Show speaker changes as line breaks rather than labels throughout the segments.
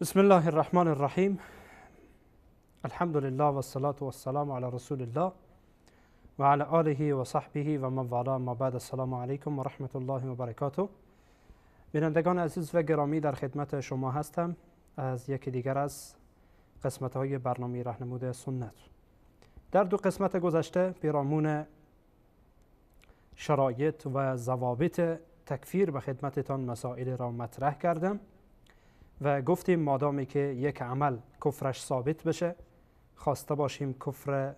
بسم الله الرحمن الرحیم. الحمد لله و الصلاة و السلام علی رسول الله و علی آله و صحبه و من والاه. ما بعد، السلام علیکم و رحمت الله و برکاته. بینندگان عزیز و گرامی، در خدمت شما هستم از یکی دیگر از قسمت های برنامه راهنمود سنت. در دو قسمت گذشته پیرامون شرایط و ضوابط تکفیر به خدمتتان مسائل را مطرح کردم و گفتیم مادامی که یک عمل کفرش ثابت بشه، خواسته باشیم کفر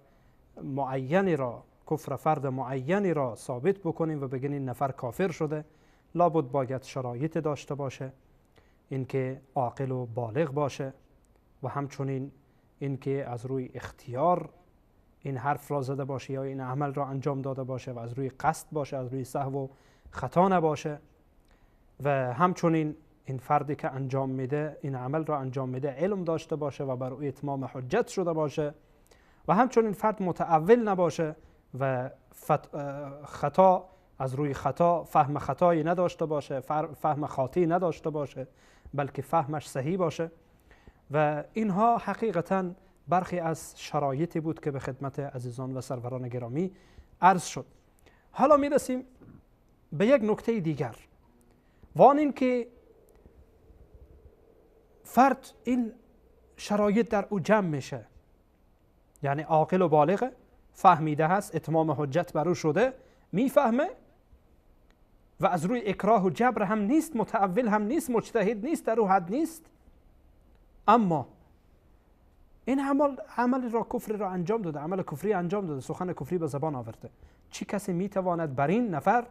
معینی را، کفر فرد معینی را ثابت بکنیم و بگیم این نفر کافر شده، لابد باید شرایط داشته باشه، اینکه عاقل و بالغ باشه و همچنین اینکه از روی اختیار این حرف را زده باشه یا این عمل را انجام داده باشه و از روی قصد باشه، از روی سهو و خطا نباشه و همچنین این فردی که انجام میده این عمل را انجام میده علم داشته باشه و بر او اتمام حجت شده باشه و همچنین فرد متأول نباشه و خطا از روی خطا، فهم خطایی نداشته باشه، فهم خاطی نداشته باشه، بلکه فهمش صحیح باشه. و اینها حقیقتا برخی از شرایطی بود که به خدمت عزیزان و سروران گرامی عرض شد. حالا میرسیم به یک نکته دیگر، وان این که فرد این شرایط در او جمع میشه، یعنی عاقل و بالغ، فهمیده هست، اتمام حجت بر او شده، میفهمه و از روی اکراه و جبر هم نیست، متأول هم نیست، مجتهد نیست، در او حد نیست، اما این عمل را، کفر را انجام داده، عمل کفری انجام داده، سخن کفری به زبان آورده. چی کسی میتواند بر این نفر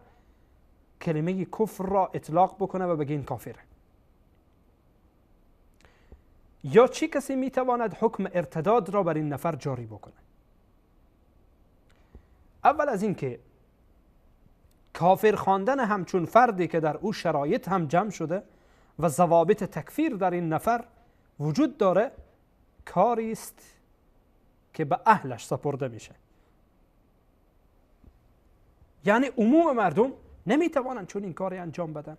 کلمه کفر را اطلاق بکنه و بگه این کافره؟ یا چی کسی میتواند حکم ارتداد را بر این نفر جاری بکنه؟ اول از این که کافر خواندن همچون فردی که در او شرایط هم جمع شده و ضوابط تکفیر در این نفر وجود داره، کاری است که به اهلش سپرده میشه. یعنی عموم مردم نمیتوانند چون این کاری انجام بدن.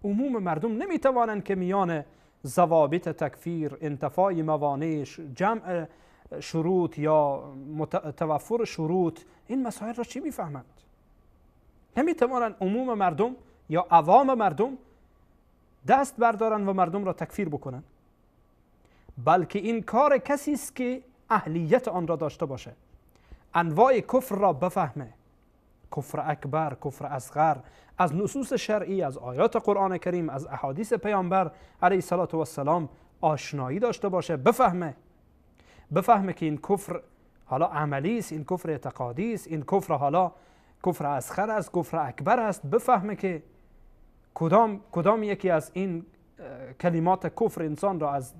عموم مردم نمیتوانند که میان ضوابط تکفیر، انتفاع موانعش، جمع شروط یا توفر شروط، این مسائل را چی میفهمند؟ نمیتوانند عموم مردم یا عوام مردم دست بردارند و مردم را تکفیر بکنند، بلکه این کار کسی است که اهلیت آن را داشته باشه، انواع کفر را بفهمه، کفر اکبر، کفر اصغر، از نصوص شرعی، از آیات قرآن کریم، از احادیث پیامبر علیه الصلاة والسلام آشنایی داشته باشه، بفهمه که این کفر حالا عملی است، این کفر اعتقادی است، این کفر حالا کفر اصغر است، کفر اکبر است، بفهمه که کدام یکی از این کلمات کفر انسان را از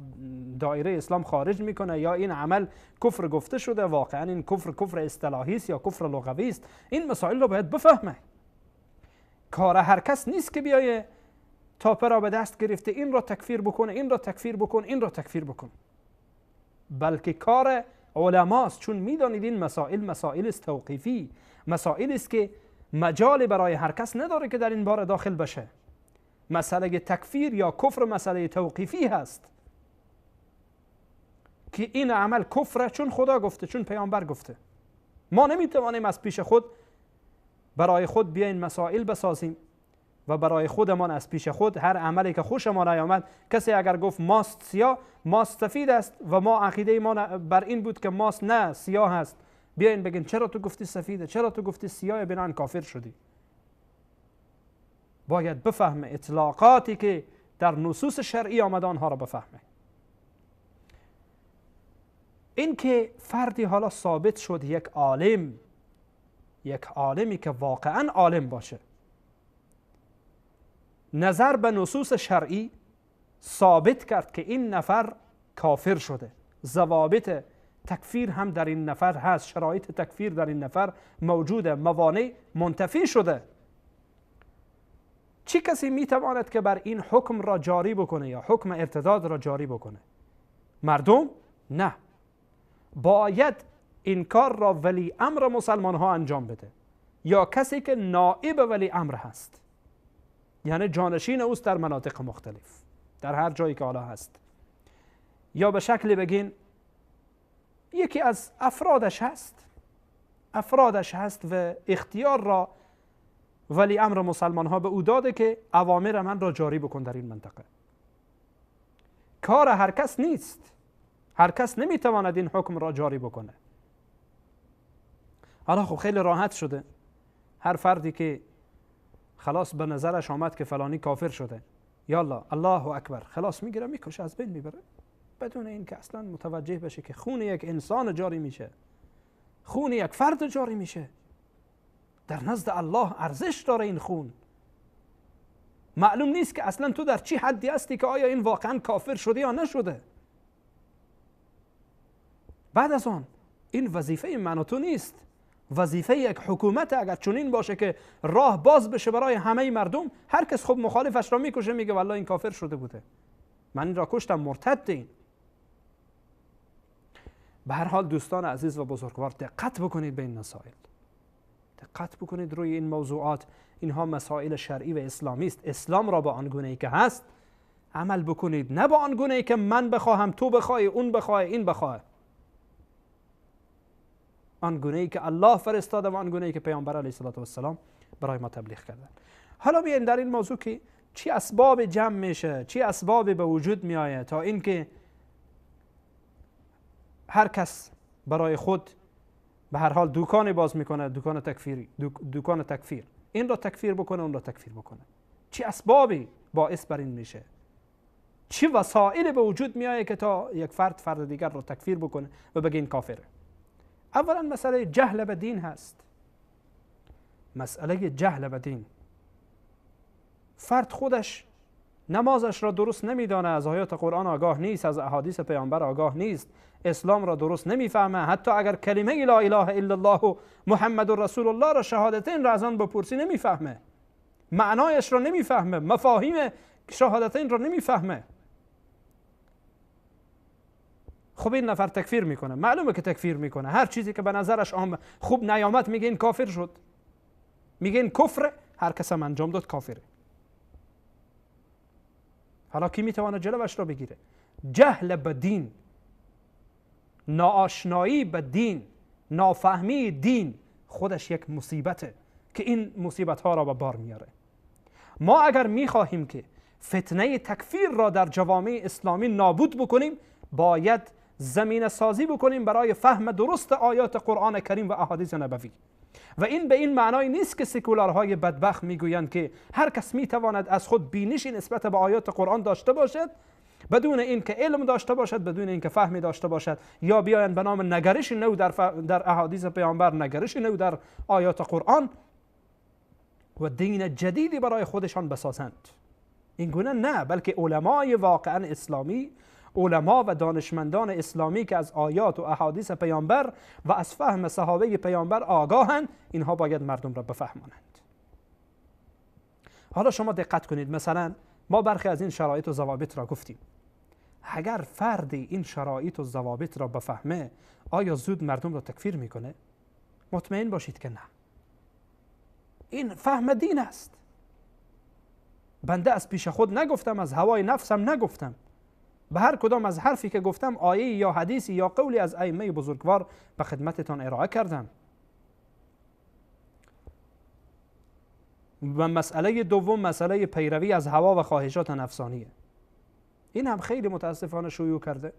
دایره اسلام خارج میکنه، یا این عمل کفر گفته شده، واقعا این کفر کفر اصطلاحی است یا کفر لغوی است. این مسائل را باید بفهمه. کار هر کس نیست که بیایه تاپه را به دست گرفته این را تکفیر بکنه، این را تکفیر بکن، این را تکفیر بکن، بلکه کار علماست. چون میدانید این مسائل مسائل است توقیفی، مسائل است که مجال برای هر کس نداره که در این باره داخل بشه. مسئله تکفیر یا کفر مسئله توقیفی هست که این عمل کفره چون خدا گفته، چون پیامبر گفته. ما نمیتوانیم از پیش خود برای خود بیاین مسائل بسازیم و برای خودمان از پیش خود هر عملی که خوشمان نیامد، کسی اگر گفت ماست سیاه، ماست سفید است و ما عقیده ما بر این بود که ماست نه سیاه است، بیاین بگین چرا تو گفتی سفیده، چرا تو گفتی سیاه، بنان کافر شدی. باید بفهمه اطلاقاتی که در نصوص شرعی آمده آنها را بفهمه. این که فردی حالا ثابت شد یک عالم، یک عالمی که واقعا عالم باشه، نظر به نصوص شرعی ثابت کرد که این نفر کافر شده، ضوابط تکفیر هم در این نفر هست، شرایط تکفیر در این نفر موجوده، موانع منتفی شده، چه کسی میتواند که بر این حکم را جاری بکنه یا حکم ارتداد را جاری بکنه؟ مردم؟ نه، باید این کار را ولی امر مسلمان ها انجام بده یا کسی که نائب ولی امر هست، یعنی جانشین اوست در مناطق مختلف. در هر جایی که حالا هست، یا به شکلی بگین یکی از افرادش هست، افرادش هست و اختیار را ولی امر مسلمان ها به او داده که اوامر من را جاری بکن در این منطقه. کار هر کس نیست، هر کس نمیتواند این حکم را جاری بکنه. حالا خب خیلی راحت شده، هر فردی که خلاص به نظرش آمد که فلانی کافر شده، یالا الله اکبر، خلاص میگیره میکشه از بین میبره، بدون اینکه اصلا متوجه بشه که خون یک انسان جاری میشه، خون یک فرد جاری میشه. در نزد الله ارزش داره این خون. معلوم نیست که اصلا تو در چی حدی هستی که آیا این واقعا کافر شده یا نشده. بعد از آن این وظیفه من و تو نیست، وظیفه یک حکومت. اگر چنین باشه که راه باز بشه برای همه مردم، هر کس خب مخالفش را میکشه، میگه والله این کافر شده بوده، من این را کشتم، مرتد این. به هر حال دوستان عزیز و بزرگوار، دقت بکنید به این مسائل، دقت بکنید روی این موضوعات. اینها مسائل شرعی و اسلامی است. اسلام را با آن گونه ای که هست عمل بکنید، نه با آن گونه ای که من بخواهم، تو بخوای، اون بخوای، این بخواه. آن گونه ای که الله فرستاده و آن گونه ای که پیامبر علیه الصلاة والسلام برای ما تبلیغ کردن. حالا بیاین در این موضوع که چی اسباب جمع میشه، چی اسباب به وجود میآید تا اینکه هر کس برای خود به هر حال دکانی باز میکنه، دکان تکفیری، دکان تکفیر، این را تکفیر بکنه، اون را تکفیر بکنه. چی اسبابی باعث بر این میشه؟ چی وسایل به وجود میآید که تا یک فرد فرد دیگر را تکفیر بکنه و بگه این کافره؟ اولا مسئله جهل به دین هست. مسئله جهل به دین، فرد خودش نمازش را درست نمیدانه، از آیات قرآن آگاه نیست، از احادیث پیامبر آگاه نیست، اسلام را درست نمیفهمه. حتی اگر کلمه لا اله الا الله و محمد رسول الله را، شهادتین را از آن بپرسی نمیفهمه، معنایش را نمیفهمه، مفاهیم شهادتین را نمیفهمه. خب این نفر تکفیر میکنه، معلومه که تکفیر میکنه. هر چیزی که به نظرش خوب نیامد میگه این کافر شد، میگه این کفره، هر کس هم انجام داد کافره. حالا کی میتواند جلوش را بگیره؟ جهل به دین، ناآشنایی به دین، نافهمی دین خودش یک مصیبته که این مصیبت ها را به بار میاره. ما اگر میخواهیم که فتنه تکفیر را در جوامع اسلامی نابود بکنیم، باید زمینه سازی بکنیم برای فهم درست آیات قرآن کریم و احادیث نبوی. و این به این معنای نیست که سکولارهای بدبخت میگویند که هر کس میتواند از خود بینشی نسبت به آیات قرآن داشته باشد بدون اینکه علم داشته باشد، بدون اینکه فهمی داشته باشد، یا بیایند به نام نگرش نو در احادیث پیامبر، نگرش نو در آیات قرآن و دین جدیدی برای خودشان بسازند. این گونه نه، بلکه علمای واقعا اسلامی، علما و دانشمندان اسلامی که از آیات و احادیث پیامبر و از فهم صحابه پیامبر آگاهند، اینها باید مردم را بفهمانند. حالا شما دقت کنید، مثلا ما برخی از این شرایط و ضوابط را گفتیم. اگر فردی این شرایط و ضوابط را بفهمه، آیا زود مردم را تکفیر میکنه؟ مطمئن باشید که نه. این فهم دین است. بنده از پیش خود نگفتم، از هوای نفسم نگفتم. به هر کدام از حرفی که گفتم آیه یا حدیثی یا قولی از ائمه بزرگوار به خدمتتان ارائه کردم. و مسئله دوم مسئله پیروی از هوا و خواهشات نفسانیه. این هم خیلی متاسفانه شیوع کرده.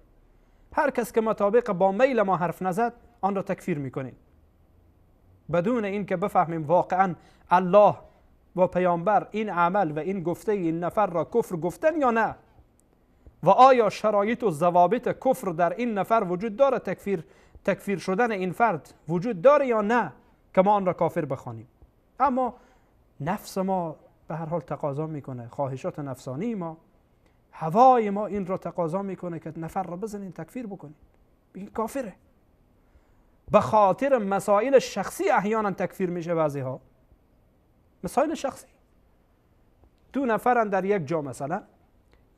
هر کس که مطابق با میل ما حرف نزد آن را تکفیر میکنیم، بدون اینکه بفهمیم واقعا الله و پیامبر این عمل و این گفته این نفر را کفر گفتن یا نه، و آیا شرایط و ضوابط کفر در این نفر وجود داره، تکفیر شدن این فرد وجود داره یا نه که ما آن را کافر بخوانیم. اما نفس ما به هر حال تقاضا میکنه، خواهشات نفسانی ما، هوای ما این را تقاضا میکنه که نفر را بزنین تکفیر بکنین، بگین کافره. به خاطر مسائل شخصی احیانا تکفیر میشه بعضی ها، مسائل شخصی. دو نفرن در یک جا مثلا،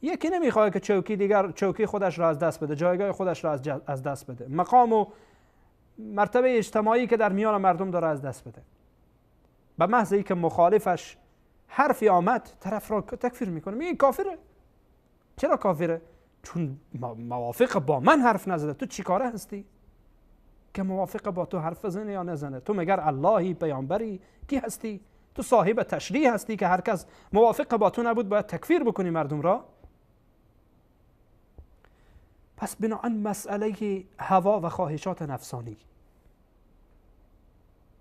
یکی نمیخواد که چوکی دیگر چوکی خودش را از دست بده، جایگاه خودش را از دست بده، مقام و مرتبه اجتماعی که در میان مردم داره از دست بده. به محض اینکه مخالفش حرفی آمد طرف را تکفیر میکنه، میگه این کافره. چرا کافره؟ چون موافق با من حرف نزده. تو چیکاره هستی که موافق با تو حرف بزنه یا نزنه؟ تو مگر اللهی، پیامبری، کی هستی؟ تو صاحب تشریع هستی که هر کس موافق با تو نبود باید تکفیر بکنی مردم را؟ پس بناهن مسئله هوا و خواهشات نفسانی،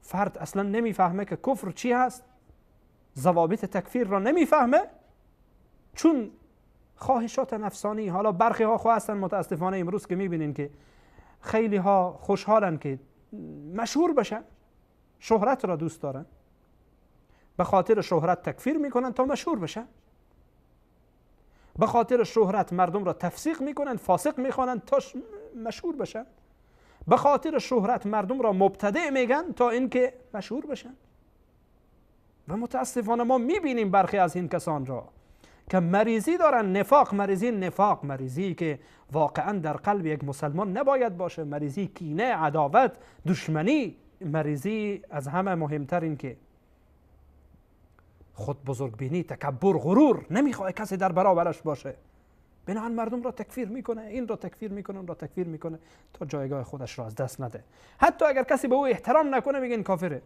فرد اصلا نمیفهمه که کفر چی هست، ضوابط تکفیر را نمیفهمه، چون خواهشات نفسانی. حالا برخی ها خواه هستن متاسفانه امروز که میبینین که خیلی ها خوشحالن که مشهور بشن، شهرت را دوست دارن، به خاطر شهرت تکفیر میکنن تا مشهور بشن، به خاطر شهرت مردم را تفسیق میکنن، فاسق میخوانن تا مشهور بشن، به خاطر شهرت مردم را مبتدع میگن تا اینکه مشهور بشن. و متاسفانه ما میبینیم برخی از این کسان را که مریضی دارن، نفاق، مریضی نفاق، مریضی که واقعا در قلب یک مسلمان نباید باشه، مریضی کینه، عداوت، دشمنی، مریضی از همه مهمتر این که خود بزرگبینی، تکبر، غرور، نمیخواد کسی در برابرش باشه. بنابراین مردم را تکفیر میکنه، این را تکفیر میکنه، اون را تکفیر میکنه تا جایگاه خودش را از دست نده. حتی اگر کسی به او احترام نکنه میگه این کافره.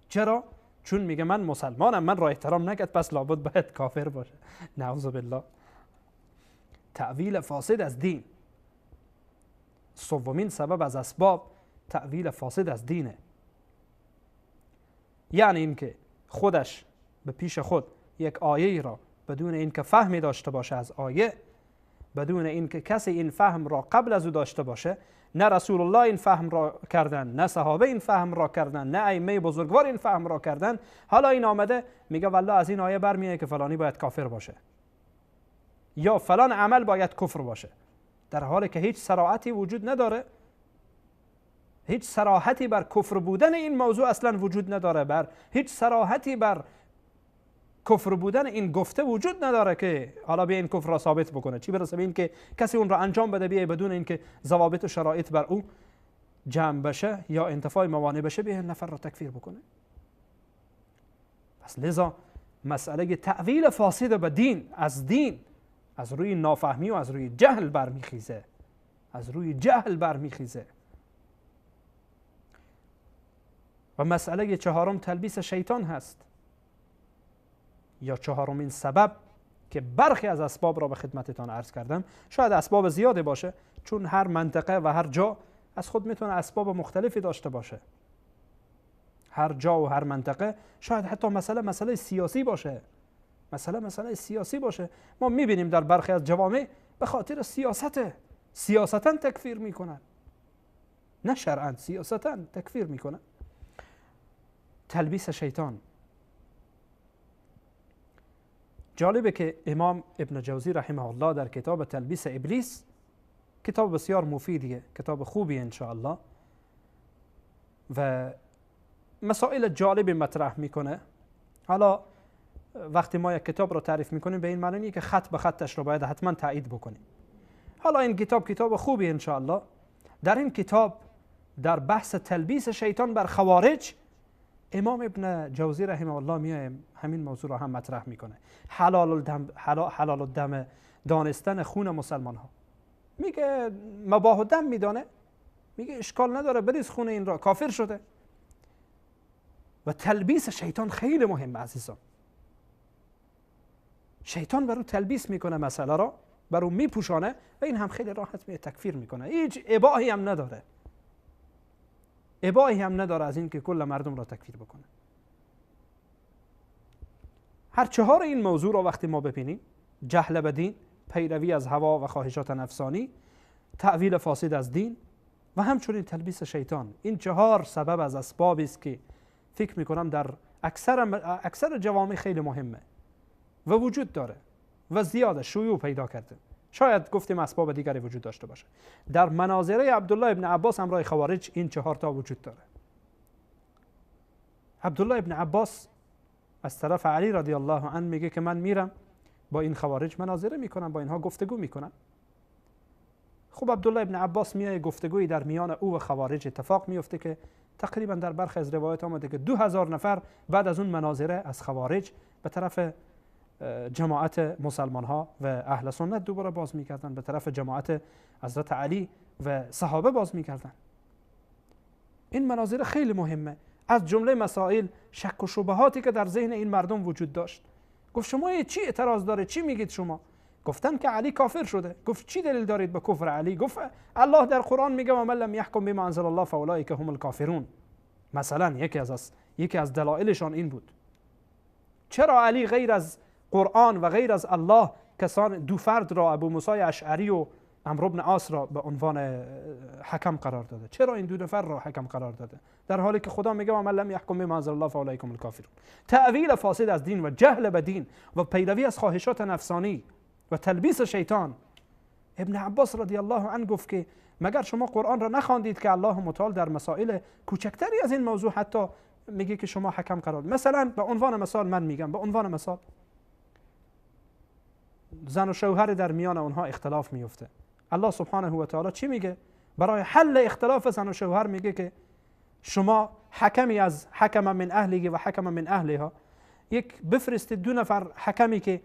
چرا؟ چون میگه من مسلمانم، من را احترام نکرد، پس لابد باید کافر باشه. نعوذ بالله. تأویل فاسد از دین، سومین سبب از اسباب تأویل فاسد از دینه. یعنی اینکه خودش به پیش خود یک آیه را بدون اینکه فهمی داشته باشه از آیه، بدون اینکه کسی این فهم را قبل از او داشته باشه، نه رسول الله این فهم را کردن، نه صحابه این فهم را کردن، نه ائمه بزرگوار این فهم را کردن، حالا این آمده میگه والله از این آیه برمیاد که فلانی باید کافر باشه یا فلان عمل باید کفر باشه، در حالی که هیچ صراحتی وجود نداره، هیچ صراحتی بر کفر بودن این موضوع اصلا وجود نداره، بر هیچ صراحتی بر کفر بودن این گفته وجود نداره که حالا بیا این کفر را ثابت بکنه، چی برسه به این که کسی اون را انجام بده بیای بدون اینکه ضوابط و شرایط بر او جمع بشه یا انتفاع موانع بشه بیا نفر را تکفیر بکنه. پس لذا مسئله تأویل فاسد به دین، از دین، از روی نافهمی و از روی جهل برمیخیزه، از روی جهل برمیخیزه. و مسئله چهارم تلبیس شیطان هست، یا چهارمین سبب که برخی از اسباب را به خدمتتان عرض کردم. شاید اسباب زیاده باشه، چون هر منطقه و هر جا از خود میتونه اسباب مختلفی داشته باشه. هر جا و هر منطقه شاید حتی مسئله سیاسی باشه، مسئله سیاسی باشه. ما میبینیم در برخی از جوامع به خاطر سیاست، سیاستا تکفیر میکنن، نه شرعا، سیاستا تکفیر میکنن. تلبیس شیطان. جالبه که امام ابن جوزی رحمه الله در کتاب تلبیس ابلیس، کتاب بسیار مفیدیه، کتاب خوبیه انشاءالله، و مسائل جالبی مطرح میکنه. حالا وقتی ما یک کتاب رو تعریف میکنیم به این معنی که خط به خطش رو باید حتما تایید بکنیم. حالا این کتاب کتاب خوبی انشاءالله. در این کتاب در بحث تلبیس شیطان بر خوارج، امام ابن جوزی رحمه الله میاد همین موضوع را هم مطرح میکنه. حلال الدم دانستن خون مسلمان ها. میگه مباح الدم میدانه، میگه اشکال نداره، بریز خون این را، کافر شده. و تلبیس شیطان خیلی مهمه عزیزان. شیطان بر او تلبیس میکنه مسئله را، بر او میپوشانه و این هم خیلی راحت می تکفیر میکنه. هیچ اباهی هم نداره، اباهی هم نداره از این که کل مردم را تکفیر بکنه. هر چهار این موضوع را وقتی ما ببینیم، جهل به دین، پیروی از هوا و خواهشات نفسانی، تأویل فاسد از دین و همچنین تلبیس شیطان، این چهار سبب از اسبابی است که فکر میکنم در اکثر جوامع خیلی مهمه و وجود داره و زیاده، شیوع پیدا کرده. شاید گفتیم اسباب دیگری وجود داشته باشه. در مناظره عبدالله ابن عباس همراه خوارج این چهار تا وجود داره. عبدالله ابن عباس از طرف علی رضی الله عنه میگه که من میرم با این خوارج مناظره میکنم، با اینها گفتگو میکنم. خب عبدالله ابن عباس میای، گفتگویی در میان او و خوارج اتفاق میفته که تقریبا در برخی از روایات آمده که 2000 نفر بعد از اون مناظره از خوارج به طرف جماعت مسلمان ها و اهل سنت دوباره باز میکردن، به طرف جماعت حضرت علی و صحابه باز میکردن. این مناظره خیلی مهمه. از جمله مسائل شک و شبهاتی که در ذهن این مردم وجود داشت. گفت شما چی اعتراض داره؟ چی میگید شما؟ گفتن که علی کافر شده. گفت چی دلیل دارید به کفر علی؟ گفت الله در قرآن میگه و من لم یحکم بما انزل الله فاولئک هم الکافرون. مثلا یکی از دلایلشان این بود. چرا علی غیر از قرآن و غیر از الله کسان دو فرد را، ابو موسی اشعری و عمرو بن عاص را به عنوان حکم قرار داده؟ چرا این دو نفر را حکم قرار داده در حالی که خدا میگه و من لم یحکم بما انزل الله فاولئک هم الکافرون؟ تأویل فاسد از دین و جهل به دین و پیروی از خواهشات نفسانی و تلبیس شیطان. ابن عباس رضی الله عنه گفت که مگر شما قرآن را نخواندید که الله متعال در مسائل کوچکتری از این موضوع حتی میگه که شما حکم قرار؟ مثلا به عنوان مثال من میگم، به عنوان مثال زن و شوهر در میان اونها اختلاف میفته. الله سبحانه و تعالی چی میگه؟ برای حل اختلاف زن و شوهر میگه که شما حکمی از حکم من اهله و حکم من اهلها، یک بفرستید دو نفر حکمی که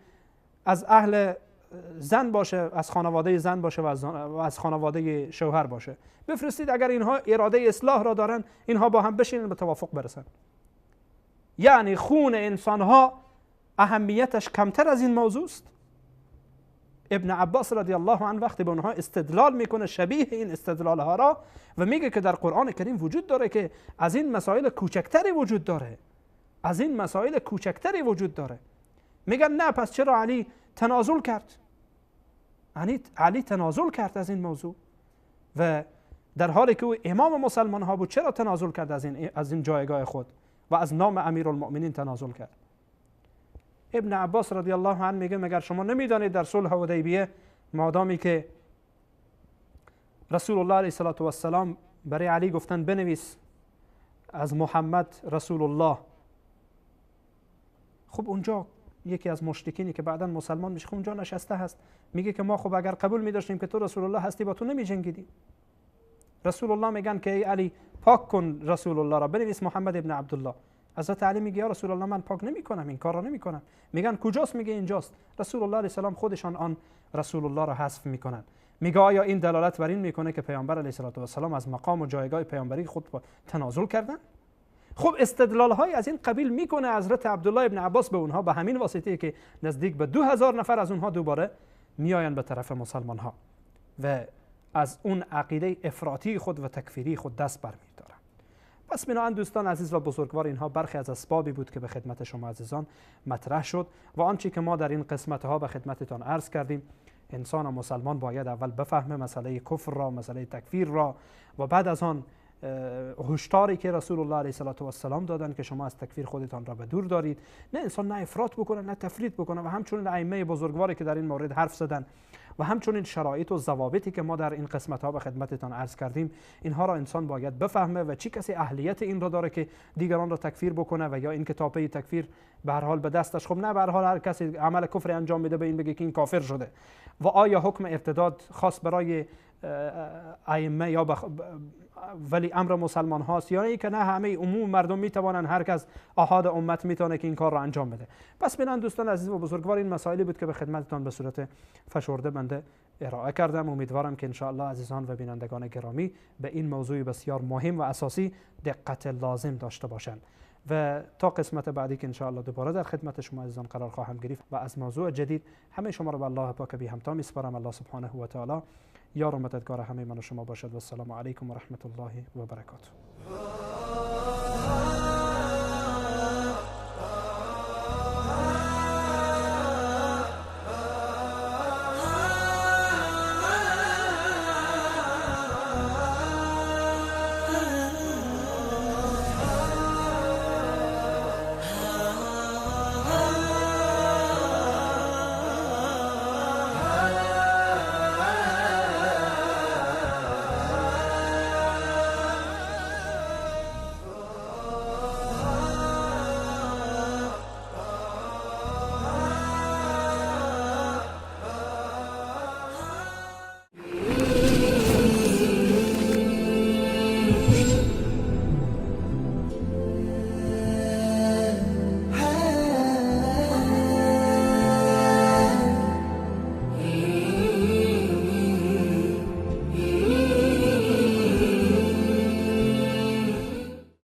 از اهل زن باشه، از خانواده زن باشه و از خانواده شوهر باشه، بفرستید. اگر اینها اراده اصلاح را دارن، اینها با هم بشینن به توافق برسن. یعنی خون انسانها اهمیتش کمتر از این موضوع است. ابن عباس رضی الله عنه وقتی به اونها استدلال میکنه شبیه این استدلال ها را و میگه که در قرآن کریم وجود داره که از این مسائل کوچکتری وجود داره، از این مسائل کوچکتری وجود داره. میگن نه، پس چرا علی تنازل کرد؟ علی تنازل کرد از این موضوع و در حالی که او امام مسلمان ها بود چرا تنازل کرد از این جایگاه خود و از نام امیرالمؤمنین تنازل کرد؟ ابن عباس رضی الله عنه میگه مگر شما نمیدانید در صلح حدیبیه مادامی که رسول الله علیه الصلاة والسلام برای علی گفتن بنویس از محمد رسول الله، خب اونجا یکی از مشرکینی که بعدا مسلمان میشه خب اونجا نشسته هست، میگه که ما خب اگر قبول میداشتیم که تو رسول الله هستی با تو نمیجنگیدیم. رسول الله میگن که ای علی پاک کن رسول الله را، بنویس محمد ابن عبدالله. حضرت علی میگه یا رسول الله من پاک نمیکنم، این کار را نمیکنم. میگن کجاست؟ میگه اینجاست. رسول الله علیه السلام خودشان آن رسول الله را حذف میکنن. میگه آیا این دلالت بر این میکنه که پیامبر علیه السلام از مقام و جایگاه پیامبری خود تنازل کردن؟ خب استدلال های از این قبیل میکنه حضرت عبدالله ابن عباس به اونها، به همین واسطه که نزدیک به 2000 نفر از اونها دوباره میآیند به طرف مسلمان ها و از اون عقیده افراطی خود و تکفیری خود دست برمیدارند. پس بنابراین دوستان عزیز و بزرگوار، اینها برخی از اسبابی بود که به خدمت شما عزیزان مطرح شد و آنچه که ما در این قسمت ها به خدمتتان عرض کردیم. انسان و مسلمان باید اول بفهمه مسئله کفر را، مسئله تکفیر را و بعد از آن هشداری که رسول الله علیه الصلاة والسلام دادن که شما از تکفیر خودتان را به دور دارید. نه انسان نه افراط بکنه نه تفرید بکنه و همچنین ائمه بزرگواری که در این مورد حرف زدن و همچنین شرایط و ضوابطی که ما در این قسمت ها به خدمتتان عرض کردیم، اینها را انسان باید بفهمه و چی کسی اهلیت این را داره که دیگران را تکفیر بکنه و یا این که تاپه تکفیر به هر حال به دستش، خب نه، به هر حال هر کسی عمل کفر انجام میده به این بگه که این کافر شده. و آیا حکم ارتداد خاص برای ائمه یا ولی امر مسلمان هاست یا نه که نه همه عموم مردم میتوانند، هر کس آحاد امت میتونه که این کار را انجام بده. پس بنان دوستان عزیز و بزرگوار، این مسائلی بود که به خدمتتان به صورت فشرده بنده ارائه کردم. امیدوارم که انشاءالله عزیزان و بینندگان گرامی به این موضوع بسیار مهم و اساسی دقت لازم داشته باشند و تا قسمت بعدی که انشاءالله دوباره در خدمت شما عزیزان قرار خواهم گرفت و از موضوع جدید، همه شما را به الله پاک بی همتا میسپارم. الله سبحانه و تعالی یار و مددگار همه من و شما باشد. و السلام علیکم و رحمت الله و برکاته.